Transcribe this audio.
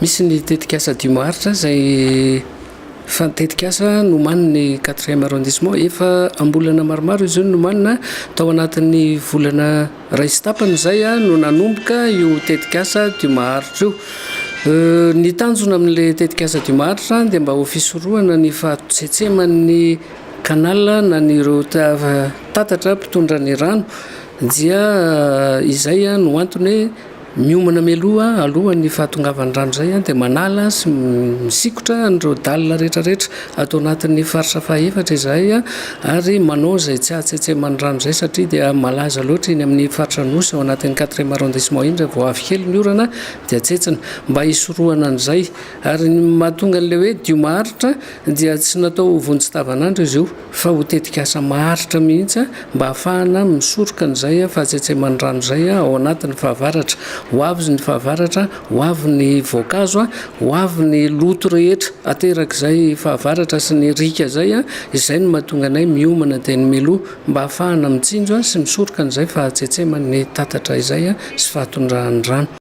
Misy ny tetikasa Dio Maharitra izay fa tetikasa nomanin'ny quatrième arrondissement. Efa am-bolana maromaro izy io no nomanina, tao anatin'ny volana iray sy tapany izay no nanomboka io tetikasa Dio Maharitra io. Ny tanjona amin'ilay tetikasa Dio Maharitra dia mba ho fisorohana ny fahatsetseman'ny canal na ny ireo tatatra mpitondra ny rano dia izay no antony hoe miomana mialoha alohan'ny fahatongavan'ny rano izay dia manala sy misikotra an'ireo dalle rehetrarehetra ato anatin'ny faritra fahaefatra izahay ary manao izay tsy hahatsetseman'ny rano izay satria dia malaza loatra iny amin'ny faritra Anosy ao anatin'ny quatrième arrondissement iny raha vao avy kely ny orana dia tsetsina mba hisorohana an'izay. Ary ny mahatonga an'ilay hoe dio maharitra dia tsy natao ho vonjy tavanandro izy io fa ho tetikasa maharitra mihitsy mba hahafahana misoroka an'izay fahatsetseman'ny rano izay ao anatin'ny fahavaratra. Ho avy ny fahavaratra, ho avy ny voankazo, ho avy ny loto rehetra aterak'izay fahavaratra sy ny riaka izay. Izay no mahatonga anay miomana dieny mialoha mba hahafahana mitsinjo sy misoroka an'izay fahatsetseman'ny tatatra izay sy fahatondrahan'ny rano.